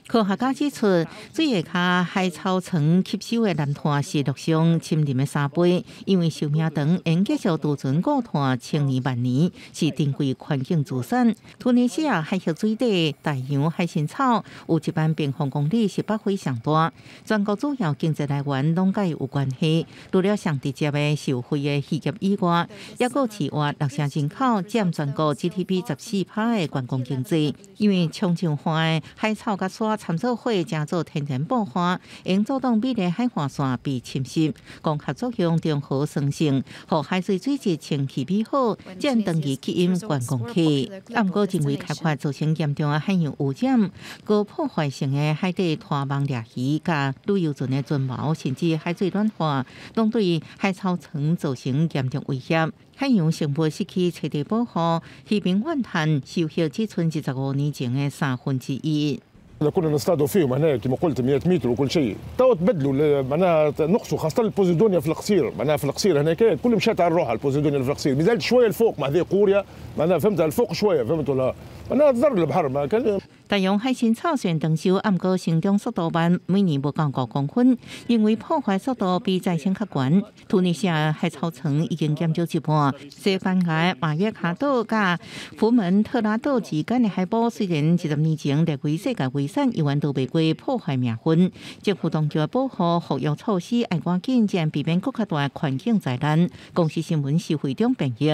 科學家指出，水下跤海草床吸收的藍碳是陸上森林的3倍，因為壽命長，能繼續儲存固碳千年萬年，是珍貴環境資產。突尼西亞海峽水底大洋海參草有1萬平方公里，是北非上大。全國主要經濟來源攏佮伊有關係，除了上直接的受惠的漁業以外，抑閣飼活6成人口，佔全國 GDP 14%的觀光經濟。因為沖上岸的海草佮沙摻做伙，成做天然布花，會阻擋美麗海岸線被侵蝕。光合作用中和酸性，予海水水質清氣美好，才長期吸引觀光客。啊，毋過人為開發造成嚴重的海洋污染，高破壞性的海底拖網掠魚，佮旅遊船的船錨，甚至海水暖化，攏對海草床造成嚴重威脅。海洋生物失去棲地保護，漁民怨嘆，收穫只賰25年前的1/3。 كنا نصطادوا فيهم هنا كما قلت 100 متر وكل شيء تو تبدلوا معناها نقصوا خاصه البوزيدونيا في القصير معناها في القصير هناك كل مشات على روحها البوزيدونيا في القصير مازالت شويه الفوق مع ذي قوريا معناها فهمت الفوق شويه فهمت ولا معناها تضر البحر ما كان. 大洋海参草虽然长寿，毋过成长速度慢，每年无到5公分，因为破坏速度比再生较悬。突尼西亚海草床已经减少一半。西班牙马约卡岛佮福门特拉岛之间的海波，虽然20年前列为世界遗产，犹原都袂过破坏命运。政府当局保护复育措施爱赶紧，才避免阁较大环境灾难。公视新闻是会长编译。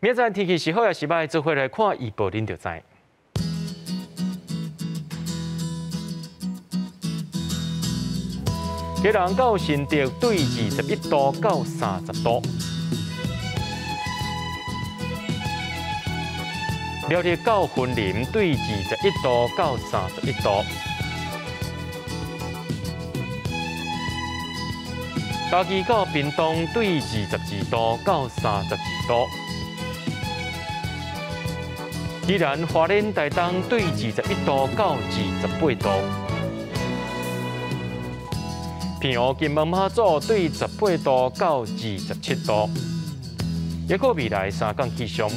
明仔天气是好抑是䆀，做伙来看预报，恁就知。基隆到新竹对21度到30度，苗栗到云林对21度到31度，嘉义到屏东对22度到32度，宜兰花莲台东对21度到28度。平湖金门马祖对18度到27度，抑阁未来三天气象。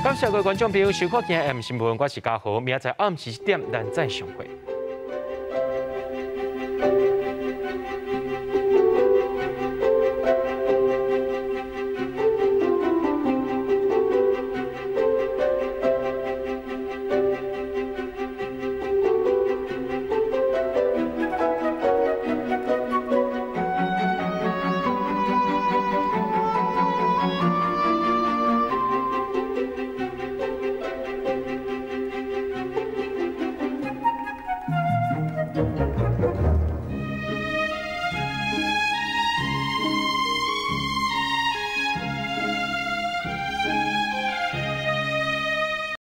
感谢各位观众朋友收看今日 M 新闻，我是嘉豪，明仔载暗时7点，咱再相会。